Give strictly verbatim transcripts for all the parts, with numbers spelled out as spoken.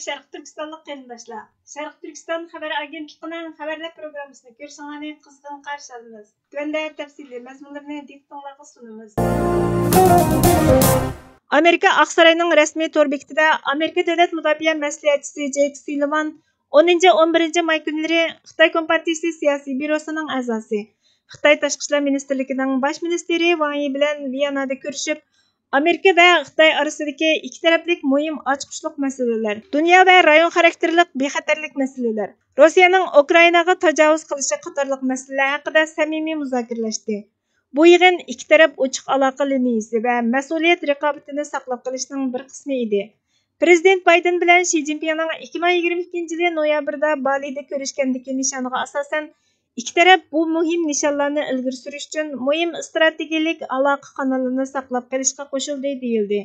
شەرقىي تۈركىستانلىق قېرىنداشلار، شەرقىي تۈركىستان خەۋەر ئاگېنتلىقىنىڭ خەۋەرلەر پروگراممىسىنى كۆرۈشۈڭلارنى قىزغىن قارشى ئالىمىز. تۆۋەندە تەپسىلىي مەزمۇنلىرىنى دىققىتىڭلارغا سۇنىمىز. ئامېرىكا ئاقساراينىڭ رەسمىي تور بېكىتىدە ئامېرىكا دۆلەت مۇداپىئە مەسلىھەتچىسى جېيك سۇلىۋان ئونىنچى، ئون بىرىنچى ماي كۈنلىرى خىتاي كومپارتىيىسى سىياسىي بيۇروسىنىڭ ئەزاسى، خىتاي تاشقى ئىشلار مىنىستىرلىكىنىڭ باش مىنىستىرى ۋاڭ يى بىلەن ۋىيانادا كۆرۈشۈپ، ئامېرىكا ۋە خىتاي ئارىسىدىكى ئىككى تەرەپلىك مۇھىم ئاچقۇچلۇق مەسىلىلەر، دۇنيا ۋە رايون خاراكتېرلىك بىخەتەرلىك مەسىلىلەر، روسىيەنىڭ ئۇكرائىناغا تاجاۋۇز قىلىشى قاتارلىق مەسىلىلەر ھەققىدە سەمىمىي مۇزاكىرىلەشتى. بۇ يىغىن ئىككى تەرەپ ئوچۇق ئالاقە لىنىيىسى ۋە مەسئۇلىيەت رىقابىتىنى ساقلاپ قېلىشنىڭ بىر قىسمى ئىدى. پىرېزىدېنت بايدېن بىلەن شى جىنپىڭنىڭ ئىككى مىڭ يىگىرمە ئىككىنچى يىلى نويابىردا بالىدا كۆرۈشكەندىكى نىشانىغا ئاساسەن، ئىككى تەرەپ بۇ مۇھىم نىشانلارنى ئىلگىرى سۈرۈش ئۈچۈن مۇھىم ئىستراتېگىيەلىك ئالاقە قانىلىنى ساقلاپ قېلىشقا قوشۇلدى، دېيىلدى.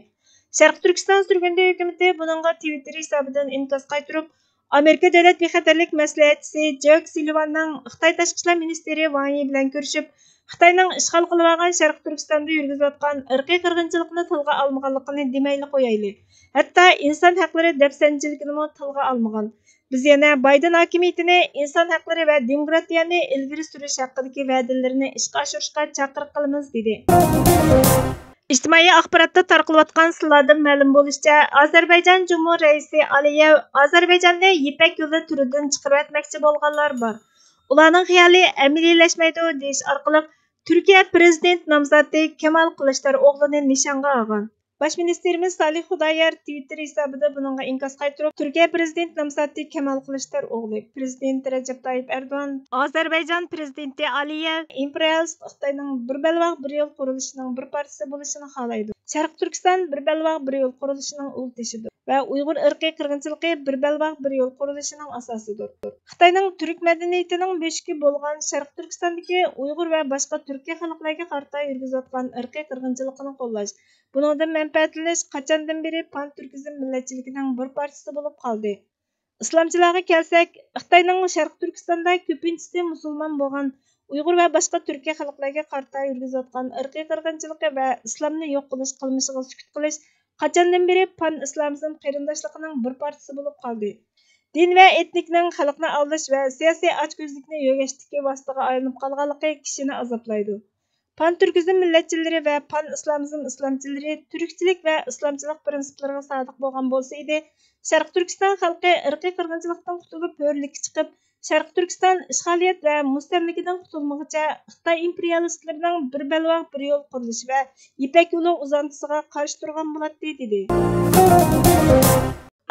شەرقىي تۈركىستان سۈرگۈندە ھۆكۈمىتى بۇنىڭغا تىۋىتتېر ھېسابىدىن ئىنكاس قايتۇرۇپ، ئامېرىكا دۆلەت بىخەتەرلىك مەسلىھەتچىسى جېك سۇلىۋاننىڭ خىتاي تاشقى ئىشلار مىنىستىرى ۋاڭ يى بىلەن كۆرۈشۈپ، خىتاينىڭ ئىشغال قىلىۋالغان شەرقىي تۈركىستاندا يۈرگۈزۈۋاتقان ئىرقىي قىرغىنچىلىقنى تىلغا ئالمىغانلىقىنى دېمەيلا قويايلى، ھەتتا ئىنسان ھەقلىرى دەپسەندىچىلىكىنىمۇ تىلغا ئالمىغان. بىز يەنە بايدېن ھاكىمىيىتىنى ئىنسان ھەقلىرى ۋە دېموكراتىيەنى ئىلگىرى سۈرۈش ھەققىدىكى ۋەدىلىرىنى ئىشقا ئاشۇرۇشقا چاقىرىق قىلىمىز، دېدى. ئىجتىمائىي ئاخباراتتا تارقىلىۋاتقان سانلاردىن مەلۇم بولۇشىچە، ئازەربەيجان جۇمھۇر رەئىسى ئالىيېۋ ئازەربەيجاننى يىپەك يولى تۈرىدىن چىقىرىۋەتمەكچى بولغانلار بار، ئۇلارنىڭ خىيالى ئەمەلىيلەشمەيدۇ، دېيىش ئارقىلىق تۈركىيە پىرېزىدېنت نامزاتى كېمال كىلىچدارئوغلۇنى نىشانغا ئالغان. باش مىنىستىرىمىز سالىھ خۇدايار تىۋىتتېر ھېسابىدا بۇنىڭغا ئىنكاس قايتۇرۇپ، تۈركىيە پىرېزىدېنت نامزاتى كېمال كىلىچدارئوغلى، پىرېزىدېنت رەجەپ تايىپ ئەردوغان، ئازەربەيجان پىرېزىدېنتى ئالىيېۋ ئىمپېرىيالىست خىتاينىڭ بىر بەلباغ بىر يول قۇرۇلۇشىنىڭ بىر پارچىسى بولۇشىنى خالايدۇ. شەرقىي تۈركىستان بىر بەلباغ بىر يول قۇرۇلۇشىنىڭ ئۇل تېشىدۇر ۋە ئۇيغۇر ئىرقىي قىرغىنچىلىقى بىر بەلباغ بىر يول قۇرۇلۇشىنىڭ ئاساسىدۇر. خىتاينىڭ تۈرك مەدەنىيىتىنىڭ بۆشۈكى بولغان شەرقىي تۈركىستاندىكى ئۇيغۇر ۋە باشقا تۈركىي خەلقلەرگە قارىتا يۈرگۈزۈۋاتقان ئىرقىي قىرغىنچىلىقىنى قوللاش، بۇنىڭدىن مەنپەئەتلىنىش قاچاندىن بېرى پان تۈركىزم مىللەتچىلىكىنىڭ بىر پارچىسى بولۇپ قالدى. ئىسلامچىلارغا كەلسەك، خىتاينىڭ شەرقىي تۈركىستاندا كۆپىنچىسى مۇسۇلمان بولغان ئۇيغۇر ۋە باشقا تۈركىي خەلقلەرگە قارىتا يۈرگۈزۈۋاتقان ئىرقىي قىرغىنچىلىقى ۋە ئىسلامنى يوق قىلىش قىلمىشىغا سۈكۈت قىلىش قاچاندىن بېرى پان ئىسلامىزم قېرىنداشلىقىنىڭ بىر پارچىسى بولۇپ قالدى. دىن ۋە ئېتنىكنىڭ خەلقنى ئالداش ۋە سىياسىي ئاچكۆزلۈكنى يۆگەشتىكى ۋاسىتىغا ئايلىنىپ قالغانلىقى كىشىنى ئازابلايدۇ. پان تۈركىزم مىللەتچىلىرى ۋە پان ئىسلامىزم ئىسلامچىلىرى تۈركچىلىك ۋە ئىسلامچىلىق پىرىنسىپلىرىغا سادىق بولغان بولسا ئىدى، شەرقىي تۈركىستان خەلقى ئىرقىي قىرغىنچىلىقتىن قۇتۇلۇپ، ھۆرلۈككە چىقىپ، شەرقىي تۈركىستان ئىشغالىيەت ۋە مۇستەملىكىدىن قۇتۇلمىغۇچە، خىتاي ئىمپېرىيالىستلىرىنىڭ بىر بەلباغ بىر يول قۇرۇلۇشى ۋە يىپەك يولى ئۇزانتىسىغا قارشى تۇرغان بولاتتى، دېدى.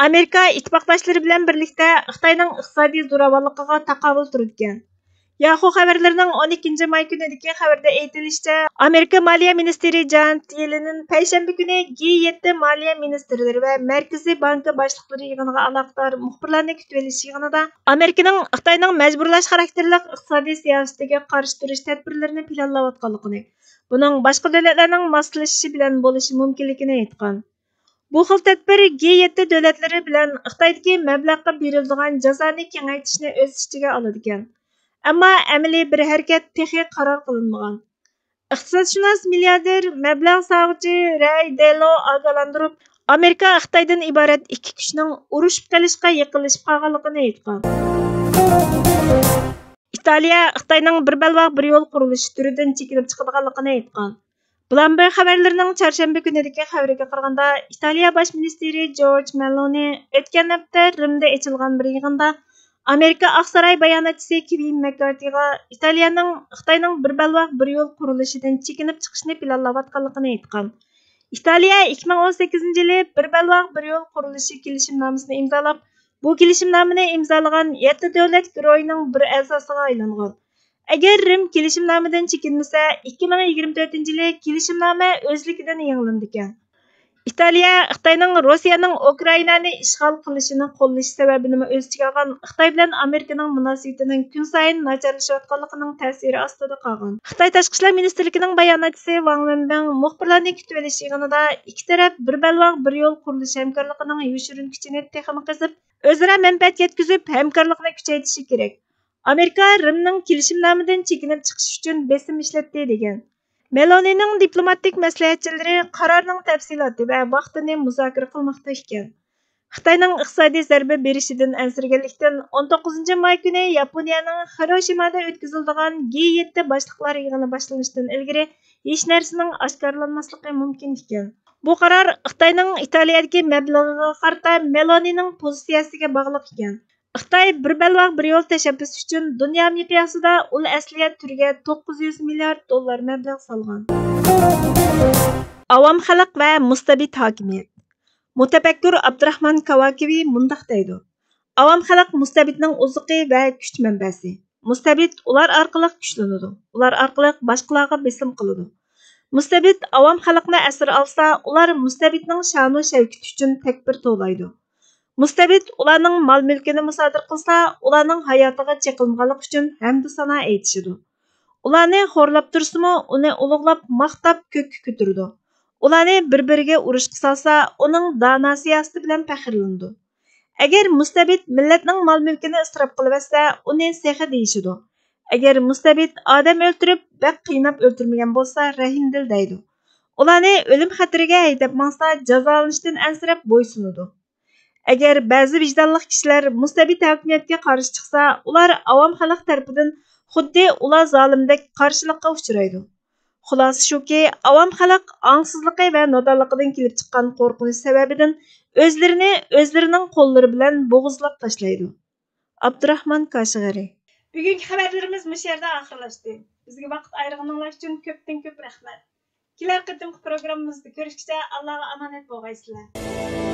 ئامېرىكا ئىتتىپاقداشلىرى بىلەن بىرلىكتە خىتاينىڭ ئىقتىسادىي زوراۋانلىقىغا تاقاۋۇل تۇرىدىكەن. ياخۇ خەۋەرلىرىنىڭ ئون ئىككىنچى ماي كۈنىدىكى خەۋىرىدە ئېيتىلىشىچە، ئامېرىكا مالىيە مىنىستىرى جانېت يېلېن پەيشەنبە كۈنى جى يەتتە مالىيە مىنىستىرلىرى ۋە مەركىزىي بانكا باشلىقلىرى يىغىنىغا ئالاقىدار مۇخبىرلارنى كۈتۈۋېلىش يىغىنىدا ئامېرىكىنىڭ خىتاينىڭ مەجبۇرلاش خاراكتېرلىك ئىقتىسادىي سىياسىتىگە قارشى تۇرۇش تەدبىرلىرىنى پىلانلاۋاتقانلىقىنى، بۇنىڭ باشقا دۆلەتلەرنىڭ ماسلىشىشى بىلەن بولۇشى مۇمكىنلىكىنى ئېيتقان. بۇ خىل تەدبىر جى يەتتە دۆلەتلىرى بىلەن خىتايدىكى مەبلەغقە بېرىلىدىغان جازانى كېڭەيتىشنى ئۆز ئىچىگە ئالىدىكەن. ئەمما ئەمەلىي بىر ھەرىكەت تېخى قارار قىلىنمىغان. ئىقتىسادشۇناس مىلياردېر، مەبلەغ سالغۇچى رەي دېلو ئاگاھلاندۇرۇپ، ئامېرىكا خىتايدىن ئىبارەت ئىككى كۈچنىڭ ئۇرۇشۇپ قېلىشقا يېقىنلىشىپ قالغانلىقىنى ئېيتقان. ئىتالىيە خىتاينىڭ بىر بەلباغ بىر يول قۇرۇلۇشى تۈرىدىن چېكىنىپ چىقىدىغانلىقىنى ئېيتقان. بلومبېرگ خەۋەرلىرىنىڭ چارشەنبە كۈنىدىكى خەۋىرىگە قارىغاندا، ئىتالىيە باش مىنىستىرى جورج مېلونى ئۆتكەن ھەپتە رىمدە ئېچىلغان بىر يىغىندا ئامېرىكا ئاقساراي باياناتچىسى كېۋىن مەككارتىغا ئىتالىيەنىڭ خىتاينىڭ بىر بەلباغ بىر يول قۇرۇلۇشىدىن چېكىنىپ چىقىشنى پىلانلاۋاتقانلىقىنى ئېيتقان. ئىتالىيە ئىككى مىڭ ئون سەككىزىنچى يىلى بىر بەلباغ بىر يول قۇرۇلۇشى كېلىشىمنامىسىنى ئىمزالاپ، بۇ كېلىشىمنامىنى ئىمزالىغان يەتتە دۆلەت گۇرۇھىنىڭ بىر ئەزاسىغا ئايلانغان. ئەگەر رىم كېلىشىمنامىدىن چېكىنمىسە، ئىككى مىڭ يىگىرمە تۆتىنچى يىلى كېلىشىمنامە ئۆزلۈكىدىن يېڭىلىنىدىكەن. ئىتالىيە خىتاينىڭ روسىيەنىڭ ئۇكرائىنانى ئىشغال قىلىشىنى قوللىشى سەۋەبىنىمۇ ئۆز ئىچىگە ئالغان خىتاي بىلەن ئامېرىكىنىڭ مۇناسىۋىتىنىڭ كۈنسايىن ناچارلىشىۋاتقانلىقىنىڭ تەسىرى ئاستىدا قالغان. خىتاي تاشقى ئىشلار مىنىستىرلىكىنىڭ باياناتچىسى ۋاڭ ۋېنبىڭ مۇخبىرلارنى كۈتۈۋېلىش يىغىنىدا ئىككى تەرەپ بىر بەلباغ بىر يول قۇرۇلۇشى ھەمكارلىقىنىڭ يوشۇرۇن كۈچىنى تېخىمۇ قېزىپ، ئۆزئارا مەنپەئەت يەتكۈزۈپ، ھەمكارلىقنى كۈچەيتىشى كېرەك. ئامېرىكا رىمنىڭ كېلىشىمنامىدىن چېكىنىپ چىقىشى ئۈچۈن بېسىم ئىشلەتتى، دېگەن. مېلونىنىڭ دىپلوماتىك مەسلىھەتچىلىرى قارارنىڭ تەپسىلاتى ۋە ۋاقتىنى مۇزاكىرە قىلماقتا ئىكەن. خىتاينىڭ ئىقتىسادىي زەربە بېرىشىدىن ئەنسىرىگەنلىكتىن، ئون توققۇزىنچى ماي كۈنى ياپونىيەنىڭ خىروشىمادا ئۆتكۈزۈلىدىغان جى يەتتە باشلىقلار يىغىنى باشلىنىشتىن ئىلگىرى ھېچ نەرسىنىڭ ئاشكارىلانماسلىقى مۇمكىن ئىكەن. بۇ قارار خىتاينىڭ ئىتالىيەدىكى مەبلىغىگە قارىتا مېلونىنىڭ پوزىتسىيەسىگە باغلىق ئىكەن. خىتاي بىر بەلباغ بىر يول تەشەببۇسى ئۈچۈن دۇنيا مىقياسىدا ئۇل ئەسلىھە تۈرىگە توققۇز يۈز مىليارد دوللار مەبلەغ سالغان. ئاۋام خەلق ۋە مۇستەبىت ھاكىمىيەت. مۇتەپەككۇر ئابدۇراخمان كاۋاكىۋى مۇنداق دەيدۇ: ئاۋام خەلق مۇستەبىتنىڭ ئوزۇقى ۋە كۈچ مەنبەسى. مۇستەبىت ئۇلار ئارقىلىق كۈچلىنىدۇ، ئۇلار ئارقىلىق باشقىلارغا بېسىم قىلىدۇ. مۇستەبىت ئاۋام خەلقنى ئەسىر ئالسا، ئۇلار مۇستەبىتنىڭ شانۇ شەۋكىتى ئۈچۈن تەكبىر توۋلايدۇ. مۇستەبىت ئۇلارنىڭ مال مۈلكىنى مۇسادىرە قىلسا، ئۇلارنىڭ ھاياتىغا چېقىلمىغانلىق ئۈچۈن ھەمدۇ سانا ئېيتىشىدۇ. ئۇلارنى خورلاپ تۇرسىمۇ، ئۇنى ئۇلۇغلاپ، ماختاپ كۆككە كۆتۈرىدۇ. ئۇلارنى بىر بىرىگە ئۇرۇشقا سالسا، ئۇنىڭ دانا سىياسىتى بىلەن پەخىرلىنىدۇ. ئەگەر مۇستەبىت مىللەتنىڭ مال مۈلكىنى ئىسراپ قىلىۋەتسە، ئۇنى سېخى دېيىشىدۇ. ئەگەر مۇستەبىت ئادەم ئۆلتۈرۈپ، بەك قىيناپ ئۆلتۈرمىگەن بولسا، رەھىمدىل دەيدۇ. ئۇلارنى ئۆلۈم خەتىرىگە ھەيدەپ ماڭسا، جازالىنىشتىن ئەنسىرەپ بويسۇنىدۇ. ئەگەر بەزى ۋىجدانلىق كىشىلەر مۇستەبىت ھاكىمىيەتكە قارشى چىقسا، ئۇلار ئاۋام خەلق تەرىپىدىن خۇددى ئۇلار زالىمدەك قارشىلىققا ئۇچرايدۇ. خۇلاسە شۇكى، ئاۋام خەلق ئاڭسىزلىقى ۋە نادانلىقىدىن كېلىپ چىققان قورقۇنچ سەۋەبىدىن ئۆزلىرىنى ئۆزلىرىنىڭ قوللىرى بىلەن بوغۇزلاپ تاشلايدۇ. ئابدۇراخمان كاشغەرى. بۈگۈنكى خەۋەرلىرىمىز مۇشۇ يەردە ئاخىرلاشتى. بىزگە ۋاقىت ئايرىغىنىڭلار ئۈچۈن كۆپتىن كۆپ رەھمەت. كېلەر قېتىمقى پروگراممىمىزدا كۆرۈشكىچە ئاللاغا ئامانەت بولغايسىلەر.